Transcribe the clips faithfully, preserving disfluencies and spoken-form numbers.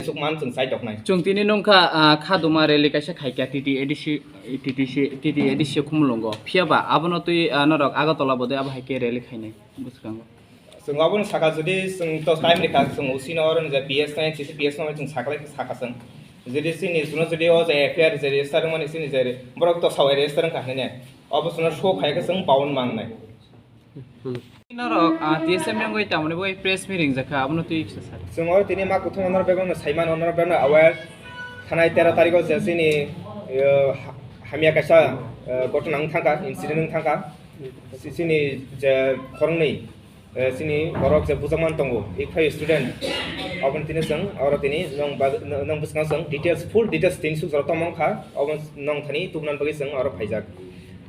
Sukman chwng chai toknai. Chwng tini nungkha, ah, khaduma rally kaisa khaikha T T A D C, T T C, T T A D C Khumulwngo. Phiya ba abono twi, ah, norok Agartala bodoi abo hai khe rally khainai bwskango. Chwng abono sakha, jodi chwng to time rikha, chwng O C no oro je P S no, N C C P S no chwng sakha, sakha chwng. Jodi chini chwngno jodi o je F I R je register wngmani chini je borok to sawi register wngkha hinwi ne. Obo chwngno show khai khe chwng bound mangnai. Norok, ah, T S F ni wngwi tamoni bagwi press meeting jakha, abono twi kisa sadi. Chwng oro tini ma kuthum norok bebakno saimano, norok bebakno aware thanai tero tarikh o je chini, eh, ha-, hamya kaisa, eh, ghotona wng thangkha, incident wng thangkha. Si-, chini je khoroknwi, eh, chini borok je bujakmani tongo, Iphai student, oboni tini chwng oro tini nwng bag-, nwng bwskango chwng details, full details tini sukjak tongmani wngkha, obo nwng thani tubunani bagwi chwng oro phaijak.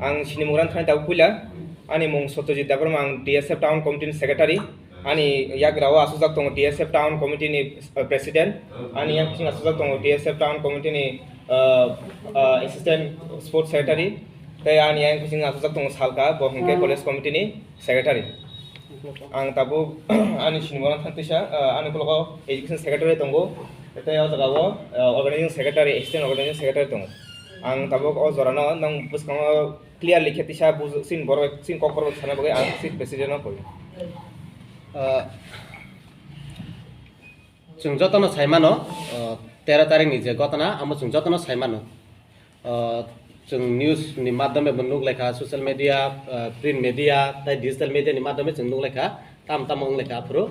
Ang sini mugrani thani tabuk puila, ani mung Satyajit Debbarma, ang D S F Town Committee ni Secretary. Ani yagra o asukjak tongo D S F Town Committee ni, uh, President. Ani yang bising asukjak tongo D S F Town Committee ni, uh, uh, Assistant Sports Secretary. Tei ani yang bising asukjak tongo Salka, bo hwnkhe College Committee ni Secretary. Ang tabuk ani sini mugrani thani tisa, uh, ani ukulok o Education Secretary tongo. Tei o jaga o, uh, Organizing Secretary, Assistant Organizing Secretary tongo. Ang tabuk o jora no nwng bwskango clearly khe tisa buj-, chini borok, chini kokborok sana bagwi ang chini president no koi. Ah, chwng jotono sai mano, ah, tero tarikh ni je ghotona, amo chwng jotono sai mano. Ah, chwng news ni madhyome bo nuk laikha, social media, ah, print media, tei digital media ni madhyome chwng nuk laikha, tamo tamo wng laikha aphuru.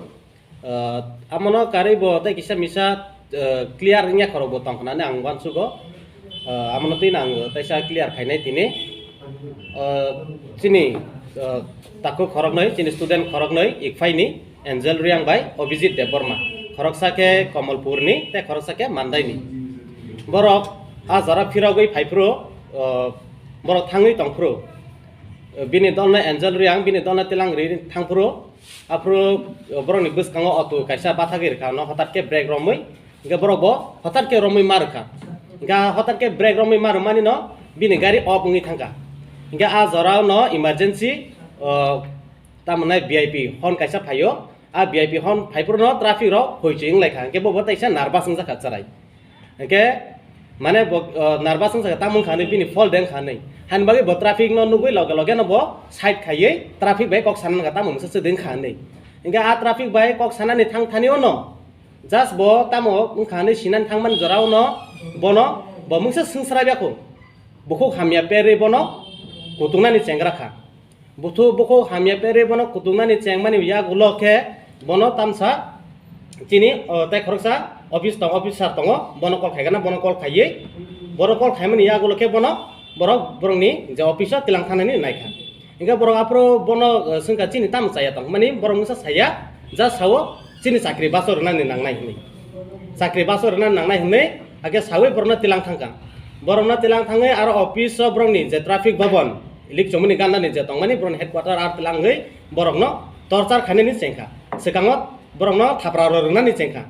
Ah, amono karwi bo tei kisa misa, ah, clear wngya khorok bo tong khnani ang uansugo. Ah, amono twi ang taisa clear khainai tini. Ah, chini, ah, takhuk khoroknwi, chini student khoroknwi, Ikphaini, Angel Riang bai Abhijit Debbarma. Khoroksa khe Komolpurni, tei khoroksa khe Mandaini. Borok a jora phirogwi phaiphuru, ah, borok thangwi tongphuru. Bini dolno Angel Riang, bini dolno tilang ri thangphuru. Aphuru borokni bwskango auto kaisa bathagwi rwkha, no hwtat khe brake romwi, hwnkhe borok bo hwtat khe romwi ma rwkha. Hwnkhe hwtat khe brake romwi ma rwmani no bini gari off wngwi thangkha. Hwnkhe a jorao no emergency, o, tamo nai V I P hon kaisa phaio, a V I P hon phaiphuru no traffic rok hoichoi wnglaikha, hwnkhe bo bo teisa nervous wngjakha chwrai. Hwnkhe, mane bo, o, nervous wngsa kha, tamo wngkha hinwi bini fault de wngkha hinwi. Hani bagwi bo traffic no nugwi loge loge no bo side khaiwi traffic bai kok sana nangkha, tamo mungsa se de wngkha hinwi. Hwnkhe a traffic bai kok sanani thang thani o no, just bo tamo wngkha hinwi sinani thangmani jora o no, bono bo mungsa swngsrabya kho. Bukhuk hamya perwi bono kutungnani chengra kha. Buthu bukhuk hamya perwi bono kutungnani chengmani yagulo khe bono tamsa chini, o, tei khoroksa office tong, officer tongo, bono call khaigana, bono call khaiwi, bono call khaimani yagulo khe bono borok borokni je office o tilang thanani naikha. Hingkhe borok aphuru bono, o, swngkha chini tamo chaya tong, mani borok mungsa saya, ja sao chini chakri baso rwnani nangnai hinwi. Chakri baso rwnani nangnai hinwi, hakhe sawi borokno tilang thangkha. Borokno tilang thangwi aro office o borokni je traffic bhavan, Ilik chomoni gandani je tongmani borokni headquarter ar tlangwi borokno torchar khainani chengkha. Swkango borokno thapra rw rwnani chengkha.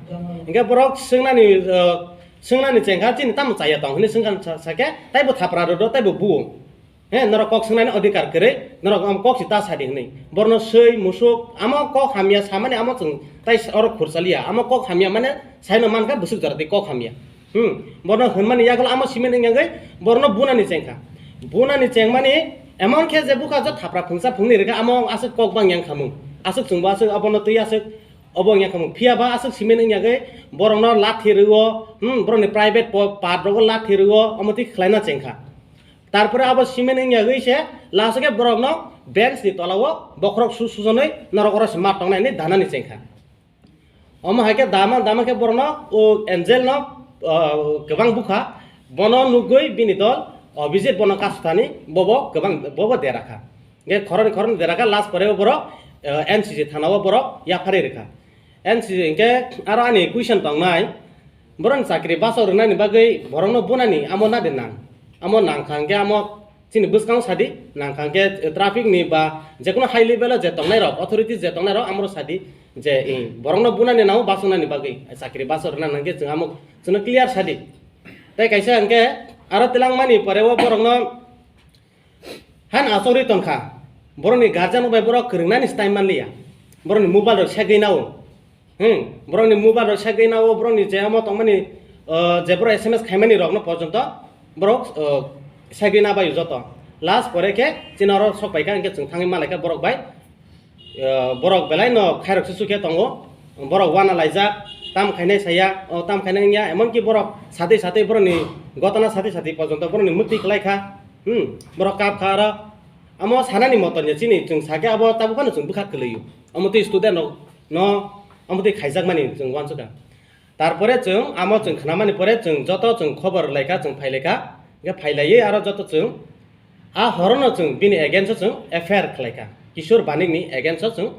Hingkhe borok swngnani, uh, swngnani chengkha, "Chini tamo chaya tong?" hwnwi swngkha sa-, sakhe, "Taibo thapra rw do, taibo buo. He, norok kok swngnani adhikar kwrwi, norok am kok si ta sadi," hwnwi. Borokno swi, musuk, amo kok hamya samani amo chwng tai oro khurchaliya. Amo kok hamya mane saino mankha bwswk jora tei kok hamya. Hmm, borno hwnmani yagulo amo cement wngya wngwi borno bunani chengkha. Bunani chengmani emon khe je bukha jo thapra phungsa phungni rwkha, amo aswk kok bang yang khamung. Aswk chwngbo aswk abono twi aswk obo wngya khamung. Phiya ba aswk cement wngya wngwi borokno lathi rwo, hmm, borokni private po-, part rogo lathi rwo, omo twi khlaina chengkha. Tarpore abo cement wngya wngwi se last o khe borokno bench ni tola o bokhorok su sujonwi norok oro se ma tongnai hinwi danani chengkha. Omo hai khe dama dama khe borokno o Angel no, ah, kwbang bukha, bono nugwi bini dol, o, Abhijit bono kasutani, bobo kwbang, bobo dera kha. Hingkhe khoroknwi khoroknwi dera kha, last pore o borok, eh, N C C thana o borok yapharwi rwkha. N C C hingkhe aro ani question tongnai, borokni chakri baso rwnani bagwi borokno bunani amo na de nang? Amo nang kha hingkhe amo Chini bwskango sadi, nangkha hwnkhe traffic ni ba jekono high level o je tongnai rok, authorities je tongnai rok, amoro sadi je, i, borokno bunani nango, basungnani bagwi chakri baso rwna nangkhe chwng amo chwngno clear sadi. Tei kaisa hwnkhe aro twlangmani pore o borokno han achogwi tongkha, borokni guardian rok bai borok kwrwngnani style manliya, borokni mobile rok segwi nao. Hmm, borokni mobile rok segwi nao, borokni je omo tongmani, uh, je borok S M S khaimani rokno porjonto borok, uh, segwi na bai joto. Last pore khe chini oro sok pai kha, hwnkhe chwng thangwi ma lai kha borok bai. Uh, borok belai no khairok susu khe tongo, borok wana laijak, tam khainai saya, o tam khainai wngya, emon ki borok satwi satwi borokni gotana satwi satwi porjonto borokni mwtwi klai kha. Hmm, borok kap kha aro. Amo sanani moton ya chini chwng sakhe abo tabuk phano chwng bwkha kwlwi o. Omo twi student rok no, omo twi khaijakmani chwng uansukha. Tarpore chwng amo chwng khnamani pore chwng joto chwng khobor lai kha, chwng phai lai kha. Hwnkhe phai laiwi aro joto chwng a horono chwng bini against o chwng F I R khlai kha. Kishore Banikni against o chwng,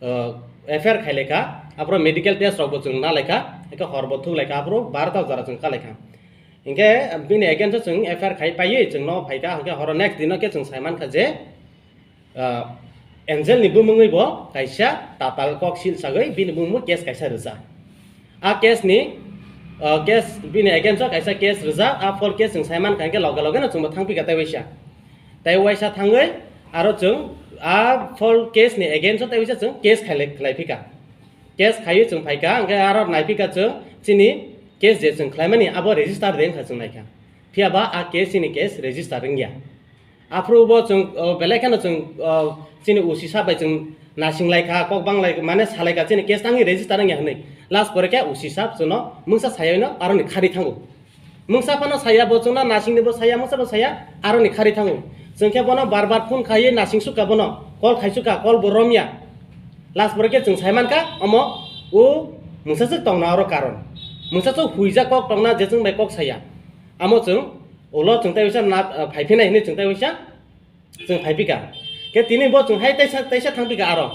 uh, F I R khai lai kha. Aphuru medical test rokbo chwng na lai kha. Hwnkhe horbo thuk lai kha. Aphuru barota jora chwng ka lai kha. Hwnkhe bini against o chwng F I R khai paiwi chwng no phai kha. Hwnkhe horo next dino khe chwng sai man kha je, ah, Angel ni bumungwi bo kaisa tatal kok sil sagwi bini bumungbo case kaisa rijak. A case ni, ah, case bini against o kaisa case rijak, a false case chwng sai man kha hwnkhe loge loge no chwngbo thang phi kha tei waisa. Tei waisa thangwi aro chwng a false case ni against o tei waisa chwng case khailai, khlai phi kha. Case khaiwi chwng phai kha, hwnkhe aro nai phi kha chwng chini case je chwng khlaimani abo register de wngkha chwng nai kha. Phiya ba a case chini case register wngya. Aphuru bo chwng, o, belai kheno chwng, o, chini O C sir bai chwng nasing lai kha, kok bang lai, mane sa lai kha, chini case tangwi register wngya hwnwi. Last pore khe O C sir chwngno mungsa saywi no aroni khari thango. Mungsa phano saya, bo chwngno nasingni bo saya, mungsa bo saya, aroni khari thango. Chwng khe bono bar bar phone khaiwi nasing sukha bono, call khai sukha, call bo romya. Last pore khe chwng sai man kha, omo o mungsa swk tongna oro karon. Mungsa swk huijak kok tongna je chwng bai kok saya. Amo chwng ulo chwng tai uisa na, ah, phai phinai hinwi chwng tai uisa chwng phai phi kha. Khe tini bo chwng hai taisa, taisa thang phi kha aro.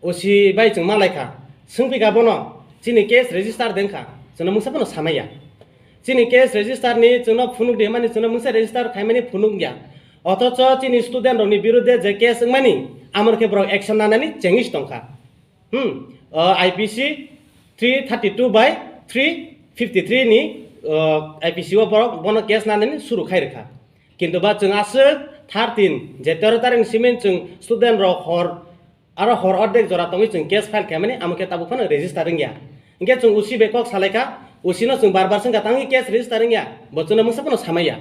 O C bai chwng ma lai kha. Swng phi kha bono, chini case register de wngkha. Chwngno mungsa phano samaya. Chini case register ni chwngno phunuk de mani chwngno mungsa register khai mani phunuk ya. Othocho chini student rokni birudhe je case wngmani, amor khe borok action nanani chengis tongkha. Hmm, o, I P C three thirty two by three fifty three ni, o, I P C o borok bono case nanani suru khai rwkha. Kintu ba chwng aswk thirteen je tero tarikh ni simi chwng student rok hor, aro hor ordek jora tongwi chwng case file khaimani, amo khe tabuk phano register wngya. Hinkhe chwng O C bai kok salai kha, O C no chwng bar bar swngkha, tangwi case register wngya, bo chwngno mungsa phano samaya.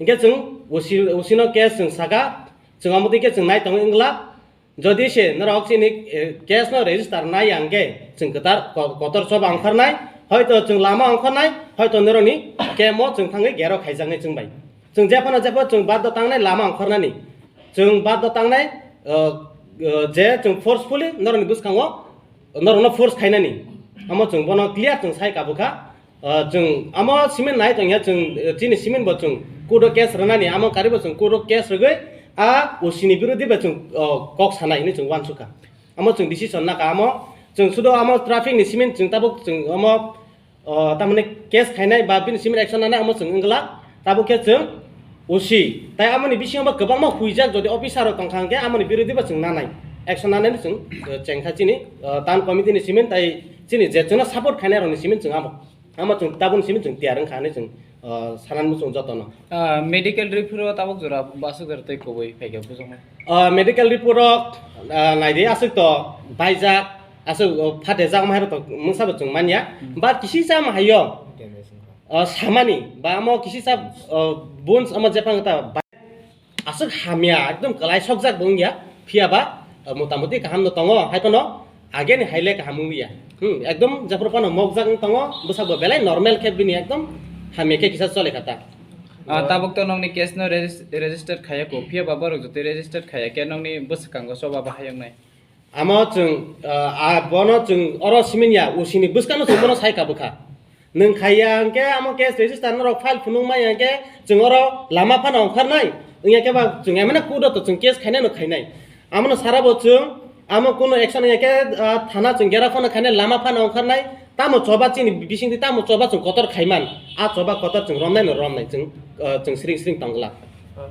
Hinkhe chwng O C, O C no case chwng saka, chwng omo twi khe chwng nai tongwi wngla. Jodi se norok chini, eh, case no register nai ya hwnkhe chwng kwtal ko-, kotor choba ongkhornai, hoito chwng lama ongkhornai, hoito norokni camp o chwng thangwi gero khaijaknai chwng bai. Chwng jephano jepho chwng baddo tangnai lama ongkhornani. Chwng baddo tangnai, uh, uh, je chwng forcefully norokni bwskango norokno force khainani. Omo chwng bono clear chwng sai kabukha. Uh, chwng omo simin nai tongya chwng, uh, chini simin bo chwng court o case rwnani, amo karibo chwng court o case rwgwi a O C ni birodhi bai chwng, uh, kok sanai hinwi chwng uansukha. Omo chwng decision naka, omo chwng sudo omo traffic ni simin chwng tabuk chwng omo, o, tamoni case khainai ba bini simi action nanai, amo chwng wngla. Tabuk khe chwng O C tai amoni bisingo bo kwbangma huijak, jodi officer rok tongkha hwnkhe amoni birodhi bo chwng nanai, action nanai no chwng, o, chengkha chini, o, town committee ni simin tai chini je chwngno support khainai rokni simin chwng amo, amo chwng tabukni simin chwng tiyar wngkha hinwi chwng, o, sanani muchung jotono. Ah, medical report o tabuk jora basuk jora tei kubui phaikha bujoknai. O, medical report o, ah, naidi aswk to baijak, aswk, o, phatejak ma hai rok to mungsa bo chwng manya. Hmm. But kisi chama haio, o, samani, ba amo kisi cha, o, bones amo jephang ta ba-, aswk hamya, ekdom kwlai sokjak bo wngya, phiya ba, o, motamuti kaham no tongo, hai phano ageni hai le kaham wngya. Hmm, ekdom jephru phano mokjak wng tongo, bwsakbo belai normal khe bini ekdom hamya khe kisa chole kha ta. Ah, tabuk to nokni case no regis-, register khaya ko, phiya ba borok jotoi register khaya khe nokni bwskango choba bahai wngnai. Amo chwng, ah, ah, bono chwng oro simin ya, O C ni bwskano chwng bono sai kabukha. Nwng khaiya hwnkhe amo case register norok file phunuk maya hwnkhe chwng oro lama phano ongkharnai. Wngya khe ba chwng emana court o to chwng case khainai no khainai. Amono sara bo chwng, amo kuno action ya khe, ah, thana chwng gera phano khainai, lama phano ongkharnai, tamo choba chini bisingtwi tamo choba chwng kotor khaiman, a choba kotor chwng romnai no romnai, chwng, ah, chwng sring sring tongla.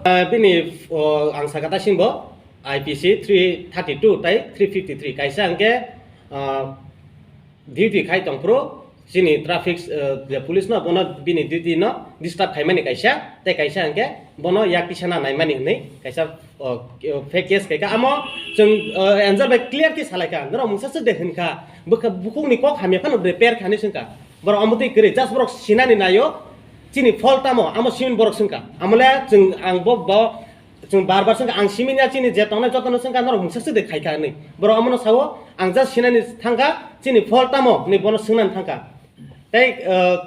Ah, bini, oh, ang saka ta simbo I P C three thirty two tai three fifty three kaisa hwnkhe, ah, duty khai tongphuru Chini traffic, eh, je police no bono bini duty no disturb khaimani kaisa, tei kaisa hwnkhe bono yak tisana naimani hwnwi kaisa, oh, fake case khaikha. Amo chwng, eh, Angel bai clear khe salaikha, norok mungsa swk de hwnkha, bwkha bukhukni kok hamya phano de per khani swngkha. Borok omo twi kwrwi, just borok sinani naio, chini fault tamo, amo simin borok swngkha. Amole chwng ang bo, bo, chwng bar bar swngkha, ang simin ya chini je tongnai jotono swngkha, norok mungsa swk de khaikha hwnwi. Borok omono sao, ang just sinani thangkha, chini fault tamo hwnwi bono swngnani thangkha. Tei, eh,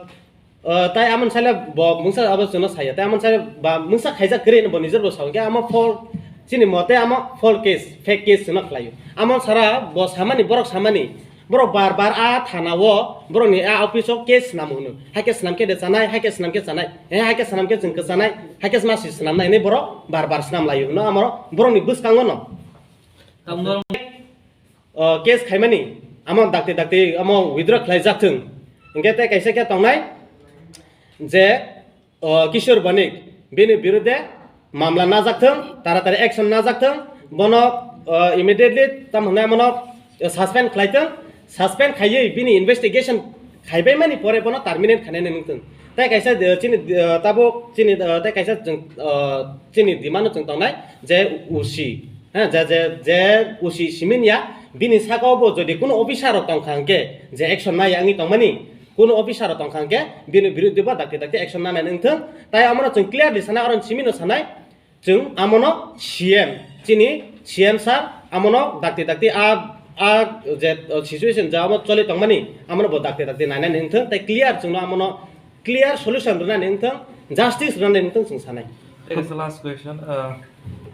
eh, tai amoni sale bo mungsa abo chwngno saya. Tai amoni sale ba mungsa khaijak kwrwi bo nijor bo sao. Khe amo fault, chini mote amo fault case, fake case chwngno khlaio. Amo sara bo samani, borok samani, borok bar bar a thana o, borokni a office o case swnam hwno. Haikhe swnam khe de chanai, haikhe swnam khe chanai. He haikhe swnam khe chwng kwchanai, haikhe masi swnamnai hinwi borok bar bar swnam laio hwno amo borokni bwskango no. Tamo norok o, case khaimani, amo dakti dakti amo withdraw khlai jak thung. Hingke tei kaisa khe tongnai je, o, Kishore Banik, bini birudde mamla najak thung, taratari action najak thung, bono, o, immediately tam hwnai mono, o, suspend khlai thung, suspend khaiwi bini investigation khaibai mani pore bono terminate khainani nung thung. Tei kaisa, o, chini, o, tabuk chini, o, tei kaisa chwng, o, chini demand no chwng tongnai je usi. Ha, je, je, je usi simin ya, bini saka o bo jodi kuno officer rok tongkha hwnkhe, je action naya wngwi tongmani, kuno officer rok tongkha hwnkhe, bini biruddhe bo dakti dakti action nanai wngthung. Tai amono chwng clearly sana, oro simino sanai, chwng amono C M, chini C M sir, amono dakti dakti a, a je, uh, situation ja amo choli tongmani, amono bo dakti dakti nainani wngthung, tai clear chwngno amono clear solution rwnani wngthung, justice rwnani wngthung chwng sanai. There is a last question. Uh,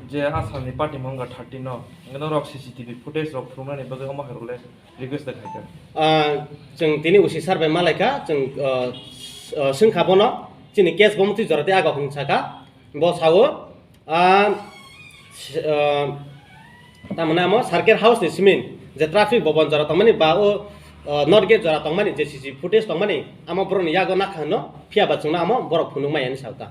je Assam ni party mongga thirty no, norok C C T V footage rok phurumnani bagwi omo hai role request da khaikha. Ah, chwng tini usi sir bai malaikha, chwng, ah, s-, ah, swngkha bono, chini case bo mutwi jora tei aga hwn saka, bo sao, ah, s-, ah, tamoni amo circuit house ni simin je traffic bobon jora tongmani ba o, ah, north gate jora tongmani je C C footage tongmani amo borokni yago nakha hwno, phiya ba chwngno amo borok phunuk maya hinwi sao ta.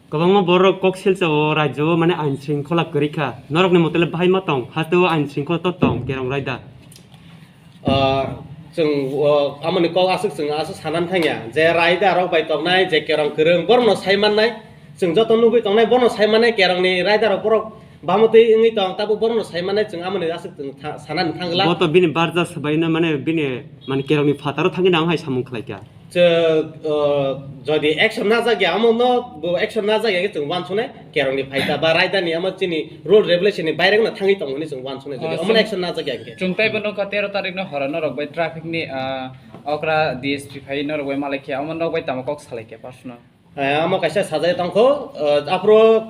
Kwbangma borok kok silsa o rajyo o mane ain shringkhola kwrwi kha. Norokni motole bahai ma tong, haste o ain shringkhola to tong, Kerong raida. Ah, chwng, o, amoni kok aswk chwng aswk sanan thangya, je raida rok bai tongnai, je Kerong kwrwng, borokno sai mannai, chwng joto nugwi tongnai, borokno sai mannai, Kerongni raida rok borok bamotwi wngwi tong, tabuk borokno sai mannai, chwng amoni aswk chwng tha-, sanani thangla. Bo to bini barja swbaino mane bini mane Kerongni phataro thangwi nang hai samung khlaikha. Chwng, o, jodi action najak ya, omo no bo action najak ya, chwng uansuknai, Kerongni phaita ba raidani omo chini rule regulation ni baire wngna thangwi tongo hinwi chwng uansuknai, jodi Ah, omo no chwng, action najak ya hwnkhe. Chwng teibo nukha tero tarikh no hora norok bai traffic ni, ah, okra D S P phai norok bai malai khe, omo norok bai tamo kok salai khe personal. Eh, omo kaisa sajai tongkho, eh, aphuru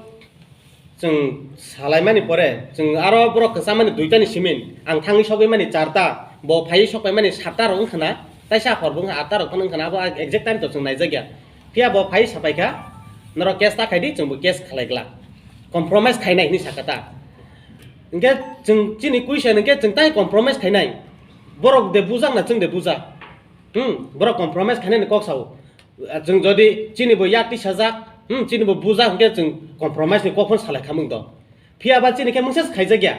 chwng salaimani pore, chwng aro borok kwchamani duitani simin, ang thangwi sogwi mani charta, bo phaiwi sokpaimani satta rok wngkhana, taisa hor bo wngkha atta rok phano wngkhana, abo exact time to chwng naijakya. Phiya bo phaiwi sapaikha, norok case ta khaidi, chwngbo case khlai glak. Compromise khainai hinwi sakha ta. Hwnkhe chwng chini question hwnkhe chwng tai compromise khainai. Borok de bujak na chwng de bujak. Hmm, borok compromise khainani kok sao. Chwng jodi chini bo yak tisajak, hmm, chini bo bujak hwnkhe chwng compromise ni kok phano salai khamung do. Phiya ba chini khe mungsa se khaijak ya.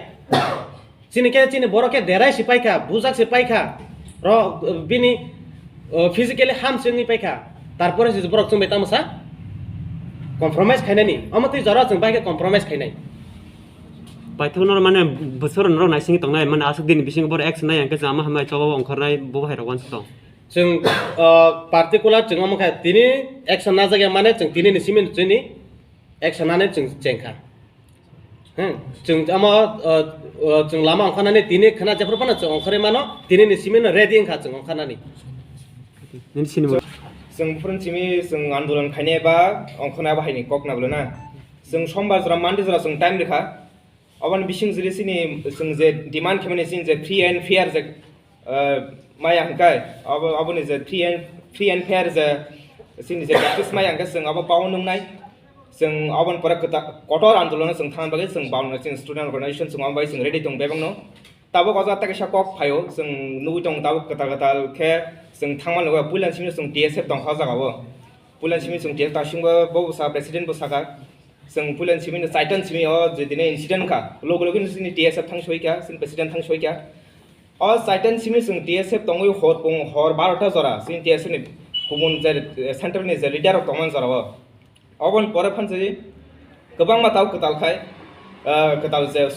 Chini khe chini borok khe derai se paikha, bujak se paikha. Ro bini, o, physically ham se wngwi paikha. Tarpore se borok chwng bai tamo sa compromise khainani. Omo twi jora chwng bai khe compromise khainai. Paithak norok mane bwswk norok naisingwi tongnai, mane aswk dini bisingo borok action nai hwnkhe chama hambai chobo ongkhornai bo hai rok uansuk tong. Chwng, o, particular chwng omo khe tini action najak ya mane chwng tini ni simi chini action nani chwng chengkha. Hmm, chwng omo, o, o, chwng lama ongkha nani tini khna jephru phano chwng ongkhorwi mano, tini ni simi no ready wngkha chwng ongkha nani. Nini sini bo. Chwng buphuru simi chwng andolon khainai ba ongkhornai abo hai ni kok na bwlwi na. Chwng sombar jora, Monday jora chwng time rwkha. Oboni bising jili chini chwng je demand khaimani chini je free and fair je, eh, maya hwnkhe, abo, aboni je free and, free and fair je chini je justice maya hwnkhe chwng abo bao nungnai. Chwng aboni pore kwta-, kotor andolono chwng thangna bagwi chwng bao nungnai, chini student organization chwng omo bai chwng ready tong bebakno. Tabuk o jaga kaisa kok phaio, chwng nugwi tongo tabuk kwtal kwtal khe chwng thangma nugwi puila simi chwng T S F tongkha o jaga o. Puila simi chwng T S F tasingbo bo bwsa president bo sakha. Chwng puila simi no chaitan simi o je dine incident kha, logo logo ni chini T S F thang soikha, chini president thang soikha. O saitan simi chwng T S F tongwi hor pung hor barota jora chini T S F ni kubun je, eh, central ni je leader rok tongmani jora o. Oboni pore phansi kwbangma tao kwtal khai, ah, kwtal je